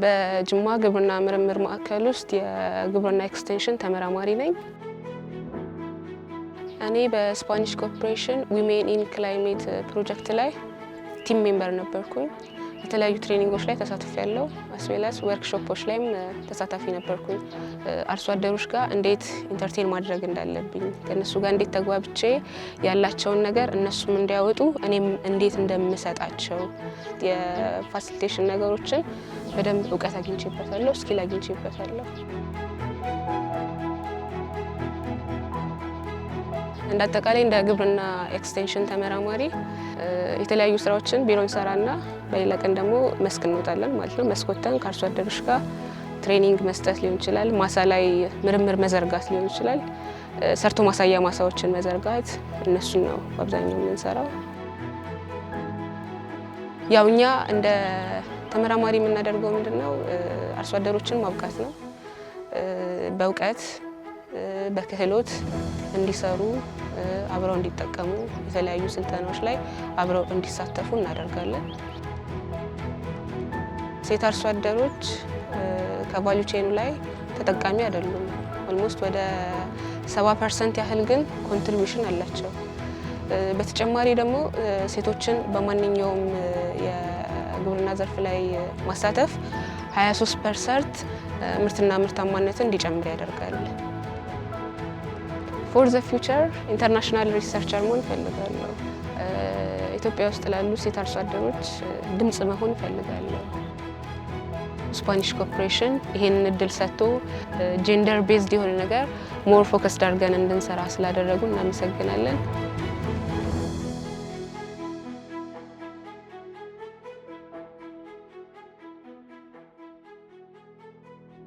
በጅማ ግብርና ምርምር ማዕከል ውስጥ የግብርና extension ተመራማሪ ነኝ። እኔ በ Spanish Cooperation Women in Climate ፕሮጀክት ላይ team member ነበርኩኝ። የተለያዩ training ኦች ላይ ተሳትፌያለሁ፣ as well as workshop ኦች ላይም ተሳታፊ ነበርኩኝ። አርሶ አደሮች ጋር እንዴት entertain ማድረግ እንዳለብኝ፣ ከእነሱ ጋር እንዴት ተግባብቼ ያላቸውን ነገር እነሱም እንዲያወጡ እኔም እንዴት እንደምሰጣቸው የ facilitation ነገሮችን በደንብ እውቀት አግኝቼበታለሁ፣ skill አግኝቼበታለሁ። እንደ አጠቃላይ እንደ ግብርና extension ተመራማሪ የተለያዩ ስራዎችን ቢሮ እንሰራና በሌላ ቀን ደግሞ መስክ እንወጣለን ማለት ነው። መስክ ወጥተን ከአርሶ አደሮች ጋር training መስጠት ሊሆን ይችላል፣ ማሳ ላይ ምርምር መዘርጋት ሊሆን ይችላል፣ ሰርቶ ማሳያ ማሳዎችን መዘርጋት፣ እነሱን ነው በአብዛኛው የምንሰራው። ያው እኛ እንደ ተመራማሪ የምናደርገው ምንድነው? አርሶ አደሮችን ማብቃት ነው። በእውቀት፣ በክህሎት እንዲሰሩ፣ አብረው እንዲጠቀሙ፣ የተለያዩ ስልጠናዎች ላይ አብረው እንዲሳተፉ እናደርጋለን። ሴት አርሶ አደሮች ከ value chain ኑ ላይ ተጠቃሚ አይደሉም። Almost ወደ 70% ያህል ግን contribution አላቸው። በተጨማሪ ደግሞ ሴቶችን በማንኛውም የግብርና ዘርፍ ላይ ማሳተፍ 23% ምርትና ምርታማነትን እንዲጨምር ያደርጋል። For the future international researcher መሆን እፈልጋለሁ። ኢትዮጵያ ውስጥ ላሉ ሴት አርሶ አደሮች ድምጽ መሆን እፈልጋለሁ። Spanish Cooperation ይሄንን እድል ሰጥቶ gender based የሆነ ነገር more focused አድርገን እንድንሰራ ስላደረጉ እናመሰግናለን።